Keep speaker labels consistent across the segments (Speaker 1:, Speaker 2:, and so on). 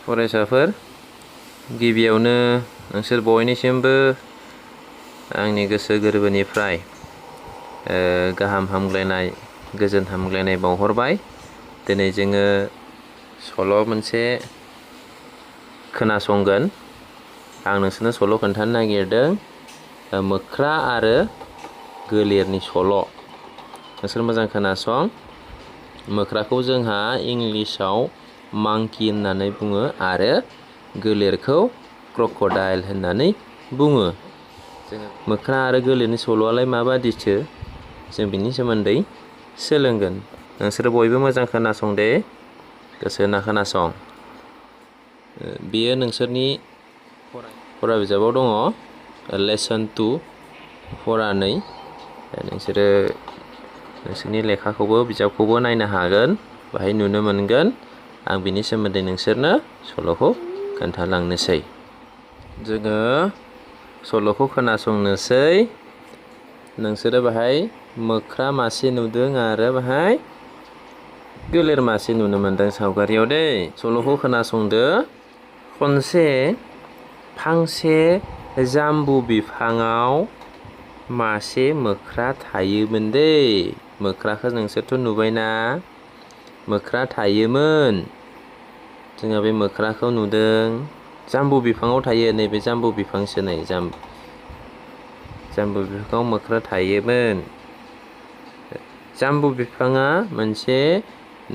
Speaker 1: फरायसाफोर गिबियावनो नोंसोर बयनिसिमबो आंनि गोसो गोरबोनिफ्राय गाहाम हामग्लायनाय गोजोन हामग्लायनाय बावहरबाय। दिनै जोङो सल' मोनसे खोनासंगोन। आं नोंसोरनो सल' खोन्थानो नागिरदों मोख्रा आरो गोलेरनि सल'। नोंसोर मोजां खोनासं। मोख्राखौ जोंहा इंलिसाव मांकि होननानै बुङो आरो गोलेरखौ क्रकडाइल होननानै बुङो। मोख्रा आरो गोलेरनि सल'आलाय माबादिसो जों बिनि सोमोन्दै सोलोंगोन। नोंसोर बयबो मोजां खोनासं दे, गोसो होना खोनासं। बेयो नोंसोरनि फरा बिजाबाव दङ, लेसन 2 फरा 2। नोंसोरो नोंसोरनि लेखाखौबो बिजाबखौबो नायनो हागोन, बाहाय नुनो मोनगोन। आं बिनि सोमोन्दै नोंसोरनो सल'खौ खोन्थालांनोसै। जोङो सल'खौ खोनासंनोसै। नोंसोरो बाहाय मोख्रा मासे नुदों आरो बाहाय गोलेर मासे नुनो मोनदों सावगारियाव दै। सल'खौ खोनासंदो। खनसे फांसे जाम्बु बिफाङाव मासे मोख्रा थायोमोन दै। मोख्राखौ नोंसोरथ' नुबायना? मोख्रा थायोमोन। जोङो बे मोख्राखौ नुदों। जाम्बु बिफाङाव थायो, नैबे जाम्बु बिफांसो नै जाम्बु बिफाङाव मोख्रा थायोमोन। जाम्बु बिफाङा मोनसे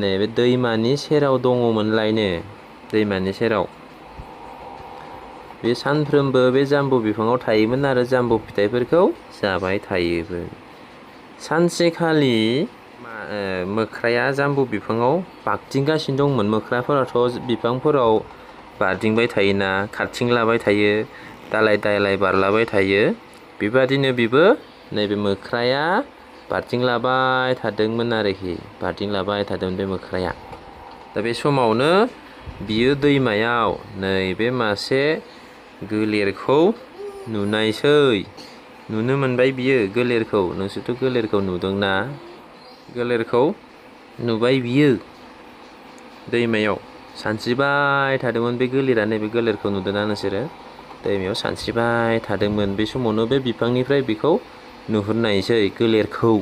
Speaker 1: नैबे दैमानि सेराव दङमोनलायनो, दैमानि सेराव। बे सानफ्रोमबो बे जाम्बु बिफाङाव थायोमोन आरो जाम्बु फिथाइफोरखौ जाबाय थायोमोन। सानसेखालि मोख्राया जाम्बु बिफाङाव बारदिंगासिनो दंमोन। मोख्राफोराथ' बिफांफोराव बारदिंबाय थायोना, खारथिंलाबाय थायो, दालाय दालाय बारलाबाय थायो। बेबादिनो बेबो नैबे मोख्राया बारदिंलाबाय थादोंमोन आरोखि, बारदिंलाबाय थादोंमोन बे मोख्राया। दा बे समावनो बियो दैमायाव नैबे मासे गोलेरखौ नुनायसै। नुनो मोनबाय बियो गोलेरखौ। नोंसोरथ' गोलेरखौ नुदोंना? गोलेरखौ नुबाय बियो दैमायाव सानस्रिबाय थादोंमोन बे गोलेरा। नैबे गोलेरखौ नुदोंना नोंसोरो? दैमायाव सानस्रिबाय थादोंमोन। बे समावनो बे बिफांनिफ्राय बेखौ नुहुरनायसै, गोलेरखौ।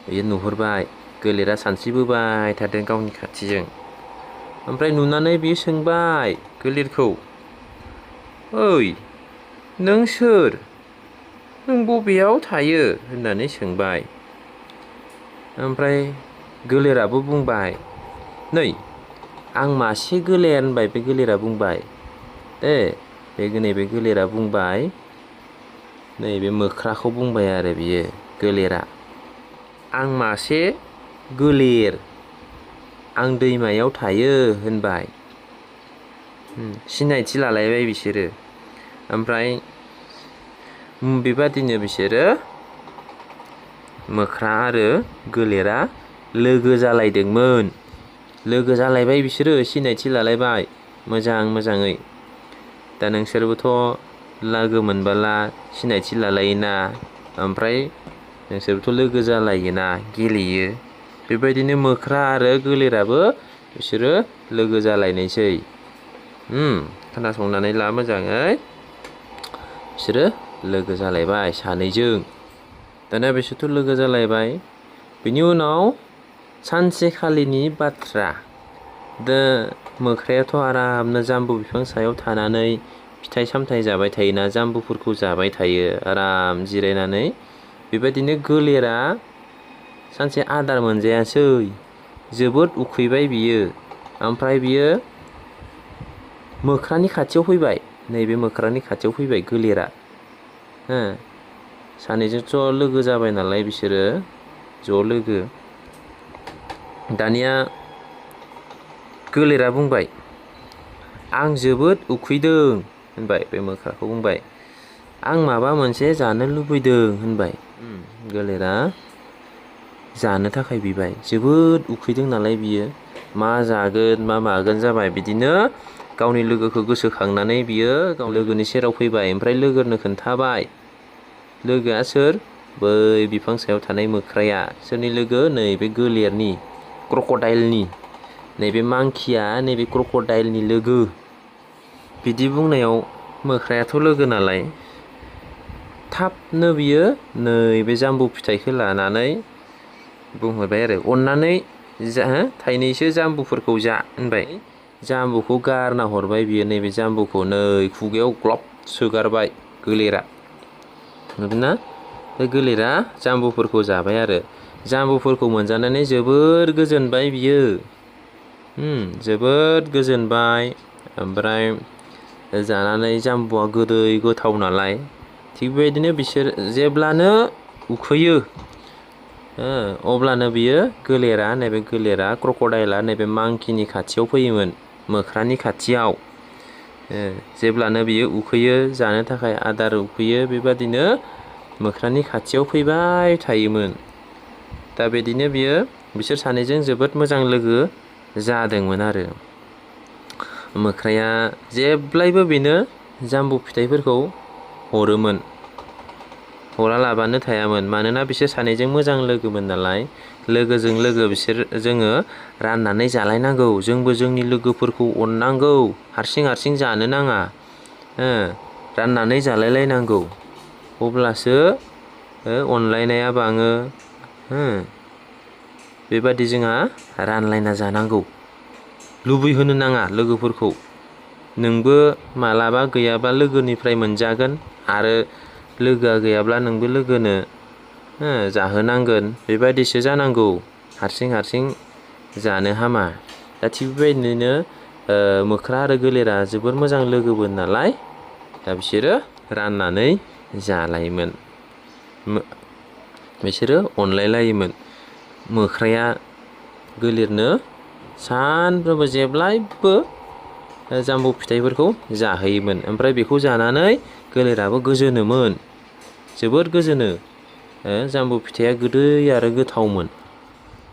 Speaker 1: बियो नुहुरबाय गोलेरा सानस्रिबोबाय थादों गावनि खाथिजों। ओमफ्राय नुनानै बियो सोंबाय गोलेरखौ, ओइ नों सोर? नों बबेयाव थायो? होननानै सोंबाय। ओमफ्राय गोलेराबो बुंबाय, नै आं मासे गोलेर होनबाय। बे गोलेरा बुंबाय दे, नैबे गोलेरा बुंबाय, नैबे मोख्राखौ बुंबाय आरो बियो गोलेरा, आं मासे गोलेर, आं दैमायाव थायो होनबाय। सिनायथि लालायबाय बिसोरो। ओमफ्राय बेबादिनो बिसोरो मोख्रा आरो गोलेरा लोगो जालायदोंमोन। लोगो जालायबाय बिसोरो, सिनायथि लालायबाय मोजाङै। दा नोंसोरबोथ' लोगो मोनबोला सिनायथि लालायोना, ओमफ्राय नोंसोरबोथ' लोगो जालायोना, गेलेयो। बेबायदिनो मोख्रा आरो गोलेराबो बिसोरो लोगो जालायनायसै। खोनासंनानै ला मोजाङै। बिसोरो लोगो जालायबाय सानैजों। दाना बिसोरथ' लोगो जालायबाय। बिनि उनाव सानसेखालिनि बाथ्रा। दा मोख्रायाथ' आरामनो जाम्बु बिफां सायाव थानानै फिथाइ सामथाइ जाबाय थायोना, जाम्बुफोरखौ जाबाय थायो आराम जिरायनानै। बेबायदिनो गोलेरा सानसे आदार मोनजायासै, जोबोद उखैबाय बियो। ओमफ्राय बियो मोख्रानि खाथियाव फैबाय, नैबे मोख्रानि खाथियाव फैबाय गोलेरा। सानैजोंथ' लोगो जाबाय नालाय बिसोरो ज' लोगो। दानिया गोलेरा बुंबाय, आं जोबोद उखैदों होनबाय। बे मोख्राखौ बुंबाय, आं माबा मोनसे जानो लुबैदों होनबाय। गोलेरा जानो थाखाय बिबाय, जोबोद उखैदों नालाय बियो, मा जागोन मा मागोन जाबाय। बिदिनो गावनि लोगोखौ गोसोखांनानै बियो गाव लोगोनि सेराव फैबाय। ओमफ्राय लोगोनो खोन्थाबाय। लोगोआ सोर? बै बिफां सायाव थानाय मोख्राया। सोरनि लोगो? नैबे गोलेरनि, क्रकडाइलनि। नैबे मांकिया नैबे क्रक'डाइलनि लोगो। बिदि बुंनायाव मोख्रायाथ' लोगो नालाय थाबनो बियो नैबे जाम्बु फिथाइखौ लानानै बुंहरबाय आरो अननानै थाइनैसो जाम्बुफोरखौ जा होनबाय। जाम्बुखौ गारना हरबाय बियो नैबे जाम्बुखौ नै खुगायाव ग्लब सोगारबाय गोलेरा। नुदोंना बे गोलेरा जाम्बुफोरखौ जाबाय आरो जाम्बुफोरखौ मोनजानानै जोबोर गोजोनबाय बियो। जोबोद गोजोनबाय। ओमफ्राय जानानै जाम्बुआ गोदै गोथाव नालाय थिग बेबायदिनो बिसोर जेब्लानो उखैयो अब्लानो बियो गोलेरा नैबे गोलेरा क्रक'डाइला नैबे मांकिनि खाथियाव फैयोमोन मोख्रानि खाथियाव। जेब्लानो बियो उखैयो जानो थाखाय आदार उखैयो बेबादिनो मोख्रानि खाथियाव फैबाय थायोमोन। दा बिदिनो बिसोर सानैजों जोबोद मोजां लोगो जादोंमोन आरो मोख्राया जेब्लायबो बेनो जाम्बु फिथाइफोरखौ हरोमोन हरालाबानो थायामोन। मानोना बिसोर सानैजों मोजां लोगोमोन नालाय लोगोजों लोगो जोङो राननानै जालायनांगौ। जोंबो जोंनि लोगोफोरखौ अननांगौ, हारसिं हारसिं जानो नाङा। राननानै जालायलायनांगौ अब्लासो अनलायनाया बाङो। बेबादि जोंहा रानलायना जानांगौ। लुबैहोनो नाङा लोगोफोरखौ। नोंबो मालाबा गैयाब्ला लोगोनिफ्राय मोनजागोन आरो लोगोआ गैयाब्ला नोंबो लोगोनो जाहोनांगोन। बेबायदिसो जानांगौ। हारसिं हारसिं जानो हामा। दा थिग बेबायदिनो मोख्रा आरो गोलेरा जोबोर मोजां लोगोमोन नालाय दा बिसोरो राननानै जालायोमोन। बिसोरो अनलायलायोमोन। मोख्राया गोलेरनो सानफ्रोमबो जेब्लायबो जाम्बु फिथाइफोरखौ जाहोयोमोन। ओमफ्राय बेखौ जानानै गोलेराबो गोजोनोमोन, जोबोद गोजोनो। जाम्बु फिथाइया गोदै आरो गोथावमोन।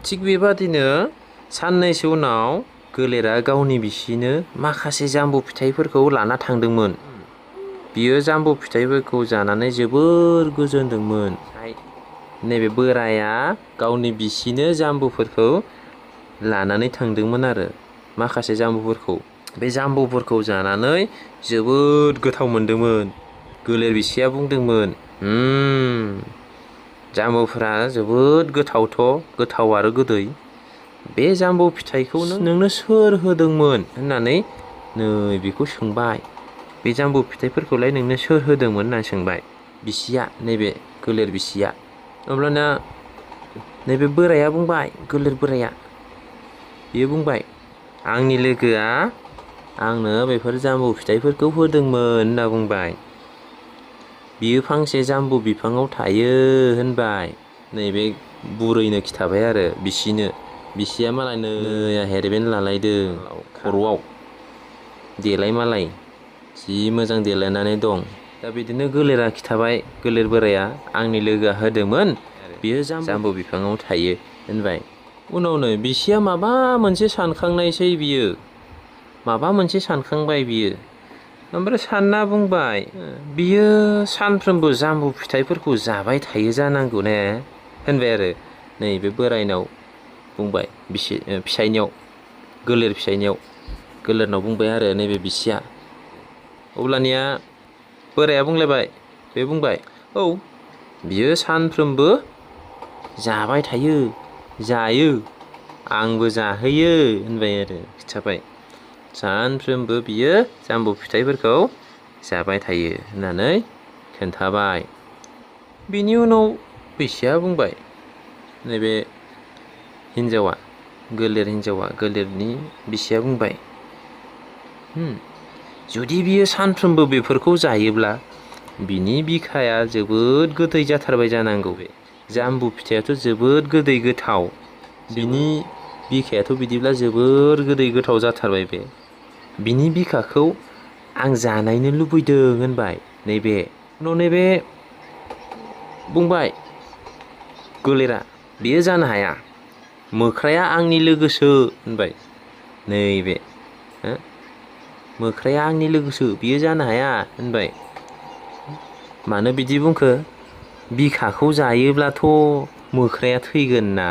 Speaker 1: थिग बेबादिनो साननैसो उनाव गोलेरा गावनि बिसिनो माखासे जाम्बु फिथाइफोरखौ लाना थांदोंमोन। बियो जाम्बु फिथाइफोरखौ जानानै जोबोर गोजोनदोंमोन। नैबे बोराया गावनि बिसिनो जाम्बुफोरखौ लानानै थांदोंमोन आरो माखासे जाम्बुफोरखौ। बे जाम्बुफोरखौ जानानै जोबोद गोथाव मोनदोंमोन। गोलेर बिसिया बुंदोंमोन, जाम्बुफोरा जोबोद गोथाव आरो गोदै। बे जाम्बु फिथाइखौ नोंनो सोर होदोंमोन होननानै बेखौ सोंबाय। बे जाम्बु फिथाइफोरखौलाय नोंनो सोर होदोंमोन होनना सोंबाय बिसिया, नैबे गोलेर बिसिया। अब्लाना नैबे बोराया बुंबाय, गोलेर बोराया बियो बुंबाय, आंनि लोगोआ आंनो बेफोर जाम्बु फिथाइफोरखौ होदोंमोन होनना बुंबाय। बियो फांसे जाम्बु बिफाङाव थायो होनबाय। नैबे बुरैनो खिथाबाय आरो बिसिनो। बिसिया मालाय नै हेरमेन लालायदों खर'आव देलाय मालाय जि मोजां देलायनानै दं। दा बिदिनो गोलेरा खिथाबाय, गोलेर बोराया आंनि लोगोआ होदोंमोन, बियो जाम्बु बिफाङाव थायो होनबाय। उनावनो बिसिया माबा मोनसे सानखांनायसै बियो, माबा मोनसे सानखांबाय बियो। ओमफ्राय सानना बुंबाय, बियो सानफ्रोमबो जाम्बु फिथाइफोरखौ जाबाय थायो जानांगौ ने होनबाय आरो नैबे बोरायनाव बुंबाय, फिसाइनियाव, गोलेर फिसाइनियाव, गोलेरनाव बुंबाय आरो नैबे बिसिया। अब्लानिया बोराया बुंलायबाय, बे बुंबाय, औ बियो सानफ्रोमबो जाबाय थायो, जायो, आंबो जाहोयो होनबाय आरो खिथाबाय। सानफ्रोमबो बियो जाम्बु फिथाइफोरखौ जाबाय थायो होननानै खोन्थाबाय। बिनि उनाव बिसिया बुंबाय, नैबे हिन्जावा, गोलेर हिन्जावा, गोलेरनि बिसिया बुंबाय, जुदि बियो सानफ्रोमबो बेफोरखौ जायोब्ला बिनि बिखाया जोबोद गोदै जाथारबाय जानांगौ। बे जाम्बु फिथाइयाथ' जोबोद गोदै गोथाव, बिनि बिखायाथ' बिदिब्ला जोबोर गोदै गोथाव जाथारबाय बे। बिनि बिखाखौ आं जानायनो लुबैदों होनबाय नैबे। उनाव नैबे बुंबाय गोलेरा, बेयो जानो हाया, मोख्राया आंनि लोगोसो होनबाय। नैबे मोख्राया आंनि लोगोसो, बियो जानो हाया होनबाय। मानो बिदि बुंखो? बिखाखौ जायोब्लाथ' मोख्राया थैगोन ना,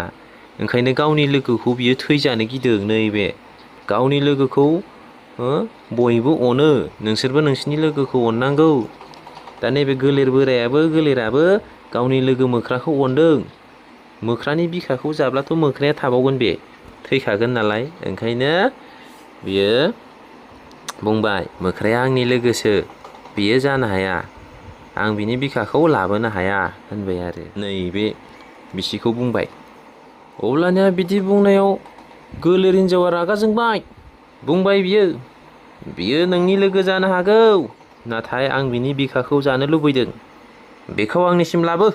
Speaker 1: ओंखायनो गावनि लोगोखौ बियो थैजानो गिदों नैबे गावनि लोगोखौ बयबो अनो, नोंसोरबो नोंसिनि लोगोखौ अननांगौ। दा नैबे गोलेराबो गावनि लोगो मोख्राखौ अनदों। मोख्रानि बिखाखौ जाब्लाथ' मोख्राया थाबावगोन, बे थैखागोन नालाय। ओंखायनो बियो बुंबाय, मोख्राया आंनि लोगोसो, बियो जानो हाया, आं बिनि बिखाखौ लाबोनो हाया होनबाय आरो नैबे बिसिखौ बुंबाय। अब्लानिया बिदि बुंनायाव गोलेर हिन्जावा रागा जोंबाय। बुंबाय बियो नोंनि लोगो जानो हागौ, नाथाय आं बिनि बिखाखौ जानो लुबैदों, बेखौ आंनिसिम लाबो।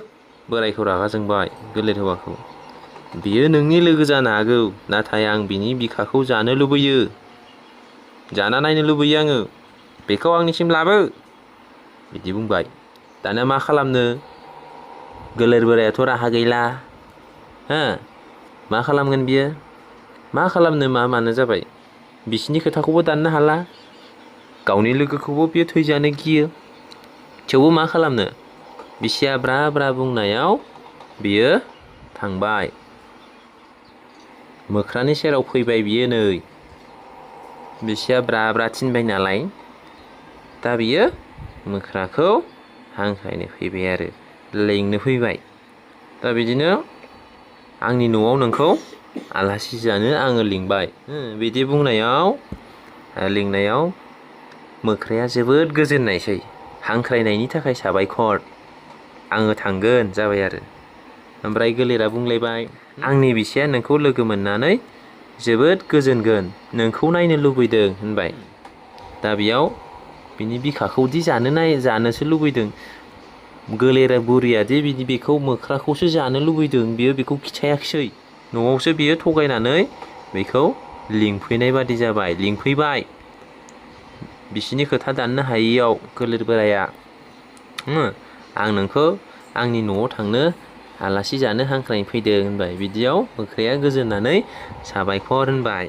Speaker 1: बोरायखौ रागा जोंबाय गोलेर हौवाखौ। बियो नोंनि लोगो जानो हागौ, नाथाय आं बिनि बिखाखौ जानो लुबैयो, जाना नायनो लुबैयो आङो, बेखौ आंनिसिम लाबो बिदि बुंबाय। दाना मा खालामनो, गोलेर बोरायाथ' राहा गैला। मा खालामगोन बियो, मा खालामनो मा मानो जाबाय। बिसिनि खोथाखौबो दाननो हाला, गावनि लोगोखौबो बियो थैजानो गियो। थेवबो मा खालामनो, बिसिया ब्रा ब्रा बुंनायाव बियो थांबाय। मोख्रानि सेराव फैबाय बियो। नै बिसिया ब्रा ब्रा थिनबाय नालाय, दा बियो मोख्राखौ हांख्रायनो फैबाय आरो लेंनो फैबाय। दा बिदिनो आंनि न'आव नोंखौ आलासि जानो आङो लिंबाय, बिदि बुंनायाव लिंनायाव मोख्राया जोबोद गोजोननायसै। हांख्रायनायनि थाखाय साबायखर, आङो थांगोन जाबाय आरो। ओमफ्राय गोलेरा बुंलायबाय, आंनि बिसिया नोंखौ लोगो मोननानै जोबोद गोजोनगोन, नोंखौ नायनो लुबैदों होनबाय। दा बेयाव बिनि बिखाखौदि जानोसो लुबैदों, गोलेरा बुरियादि बेखौ मोख्राखौसो जानो लुबैदों, बियो बेखौ खिथायाखिसै। न'आवसो बियो थगायनानै बेखौ लिंफैनाय बादि जाबाय, लिंफैबाय। बिसिनि खोथा दाननो हायियाव गोलेर बोराया, आं नोंखौ आंनि न'आव थांनो आलासि जानो हांख्रायनो फैदों होनबाय। बिदियाव मोख्राया गोजोननानै साबायखर होनबाय।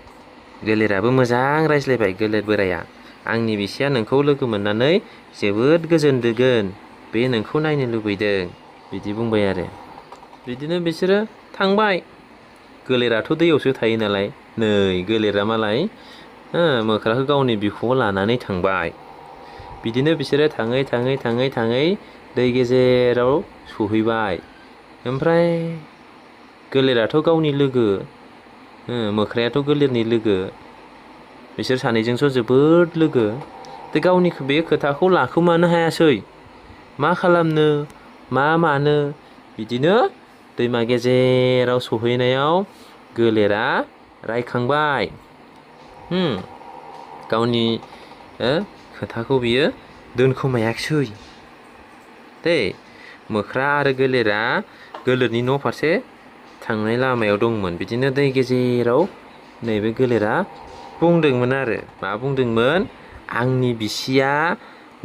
Speaker 1: गोलेराबो मोजां रायज्लायबाय गोलेर बोराया, आंनि बिसिया नोंखौ लोगो मोननानै जोबोद गोजोनदोगोन, बे नोंखौ नायनो लुबैदों बिदि बुंबाय आरो। बिदिनो बिसोरो थांबाय। गोलेराथ' दैयावसो थायो नालाय, नै गोलेरा मालाय मोख्राखौ गावनि बिखुङाव लानानै थांबाय। बिदिनो बिसोरो थाङै थाङै थाङै थाङै दै गेजेराव सहैबाय। ओमफ्राय गोलेराथ' गावनि लोगो, मोख्रायाथ' गोलेरनि लोगो, बिसोर सानैजोंथ' जोबोद लोगो। दा गावनि बे खोथाखौ लाखोमानो हायासै, मा खालामनो मा मानो। बिदिनो दैमा गेजेराव सहैनायाव गोलेरा रायखांबाय। गावनि खोथाखौ बियो दोनखोमायाखिसै दे। मोख्रा आरो गोलेरा गोलेरनि न' फारसे थांनाय लामायाव दंमोन। बिदिनो दै गेजेराव नैबे गोलेरा बुंदोंमोन आरो, मा बुंदोंमोन, आंनि बिसिया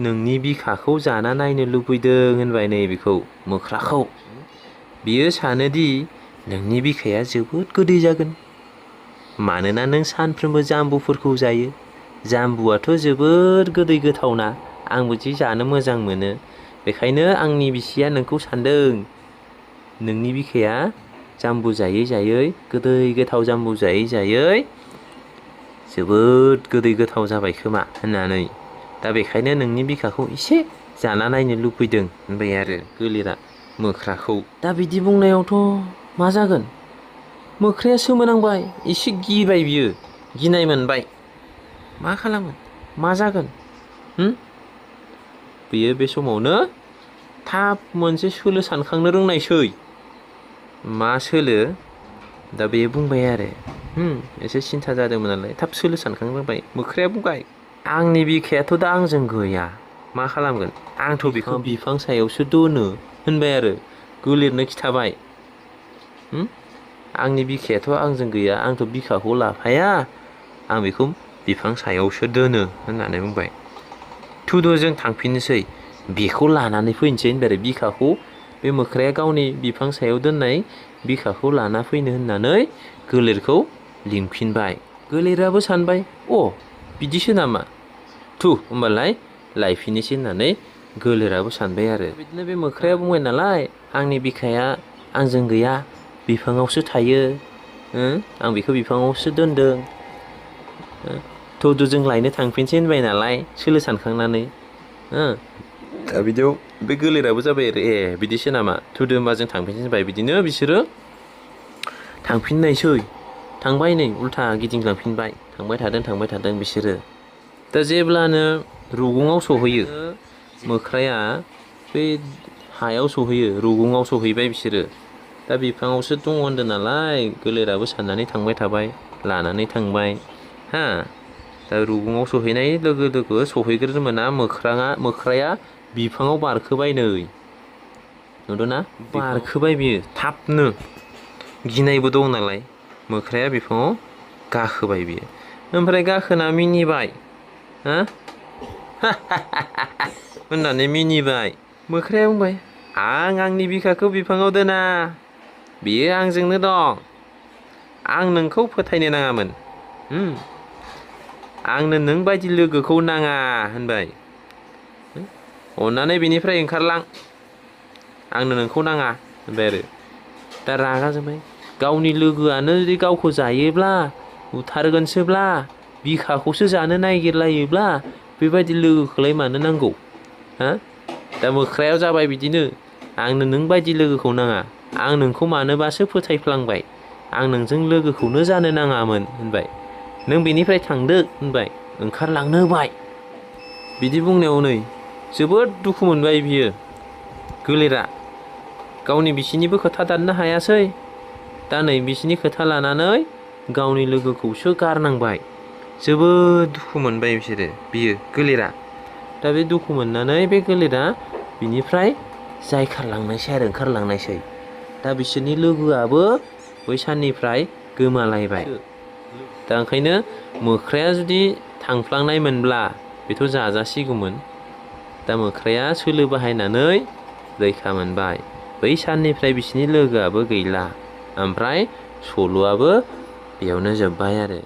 Speaker 1: नोंनि बिखाखौ जाना नायनो लुबैदों होनबाय। नै बेखौ मोख्राखौ बियो सानोदि नोंनि बिखाया जोबोद गोदै जागोन, मानोना नों सानफ्रोमबो जाम्बुफोरखौ जायो। जाम्बुआथ' जोबोद गोदै गोथावना, आंबो जि जानो मोजां मोनो। बेखायनो आंनि बिसिया नोंखौ सानदों, नोंनि बिखाया जाम्बु जायै जायै, गोदै गोथाव जाम्बु जायै जायै जोबोद गोदै गोथाव जाबाय खोमा होननानै, दा बेखायनो नोंनि बिखाखौ एसे जाना नायनो लुबैदों होनबाय आरो गोलेरा मोख्राखौ। दा बिदि बुंनायावथ' मा जागोन, मोख्राया सोमोनांबाय, एसे गिबाय बियो, गिनाय मोनबाय। मा खालामगोन मा जागोन। बियो बे समावनो थाब मोनसे सोलो सानखांनो रोंनायसै। मा सोलो, दा बे बुंबाय आरो, एसे सिन्था जादोंमोन नालाय थाब सोलो सानखांनो रोंबाय। मोख्राया बुंबाय, आंनि बिखायाथ' दा आंजों गैया, मा खालामगोन, आंथ' बेखौ बिफां सायावसो दोनो होनबाय आरो गोलेरनो खिथाबाय। आंनि बिखायाथ' आंजों गैया, आंथ' बिखाखौ लाफाया, आं बेखौ बिफां सायावसो दोनो होननानै बुंबाय। थुदो जों थांफिननोसै, बेखौ लानानै फैनोसै होनबाय आरो। बिखाखौ बे मोख्राया गावनि बिफां सायाव दोननाय बिखाखौ लाना फैनो होननानै गोलेरखौ लिंफिनबाय। गोलेराबो सानबाय, बिदिसो नामा, होमबालाय लायफिननोसै होननानै गोलेराबो सानबाय आरो। बिदिनो बे मोख्राया बुंबाय नालाय, आंनि बिखाया आंजों गैया, बिफाङावसो थायो, आं बेखौ बिफाङावसो दोनदों। थुदुजों लायनो थांफिनसै होनबाय नालाय सोलो सानखांनानै दा बिदियाव बे गोलेराबो जाबाय आरो बिदिसो नामा थुदो होमबा जों थांफिनसै होनबाय बिदिनो बिसोरो थांफिननायसै थांबाय नै उल्था गिदिंलांफिनबाय थांबाय थादों बिसोरो दा जेब्लानो रुगुङाव सहैयो मोख्राया बे हायाव सहैयो रुगुङाव सहैबाय बिसोरो दा बिफाङावसो दङ होनदों नालाय गोलेराबो साननानै थांबाय थाबाय लानानै थांबाय दा रुगुङाव सहैनाय लोगो लोगो सहैग्रोनो मोना मोख्राया बिफाङाव बारखोबाय नै नुदोंना बारखोबाय बियो थाबनो गिनायबो दं नालाय मोख्राया बिफाङाव गाखोबाय बियो ओमफ्राय गाखोना मिनिबाय होननानै मिनिबाय मोख्राया बुंबाय आंनि बिखाखौ बिफाङाव दोना बियो आंजोंनो दं आं नोंखौ फोथायनो नाङामोन आंनो नों बायदि लोगोखौ नाङा होनबाय अन्नानै बेनिफ्राय ओंखारलां आंनो नोंखौ नाङा होनबाय आरो दा रागा जोंबाय गावनि लोगोआनो जुदि गावखौ जायोब्ला बुथारगोनसोब्ला बिखाखौसो जानो नागिरलायोब्ला बेबायदि लोगोखौलाय मानो नांगौ दा मोख्रायाव जाबाय बिदिनो आंनो नों बायदि लोगोखौ नाङा आं नोंखौ मानोबासो फोथायफ्लांबाय आं नोंजों लोगोखौनो जानो नाङामोन होनबाय नों बेनिफ्राय थांदो होनबाय ओंखारलांनो होबाय बिदि बुंनायाव नै जोबोद दुखु मोनबाय बियो गोलेरा गावनि बिसिनिबो खोथा दाननो हायासै दा नै बिसिनि खोथा लानानै गावनि लोगोखौसो गारनांबाय जोबोद दुखु मोनबाय बियो गोलेरा दा बे दुखु मोननानै बे गोलेरा बिनिफ्राय ओंखारलांनायसै दा बिसोरनि लोगोआबो बै साननिफ्राय गोमालायबाय दा ओंखायनो मोख्राया जुदि थांफ्लांनाय मोनब्ला बेथ' जाजासिगौमोन दा मोख्राया सोलो बाहायनानै रैखा मोनबाय बै साननिफ्राय बिसिनि लोगोआबो गैला ओमफ्राय सल'आबो बेयावनो जोब्बाय आरो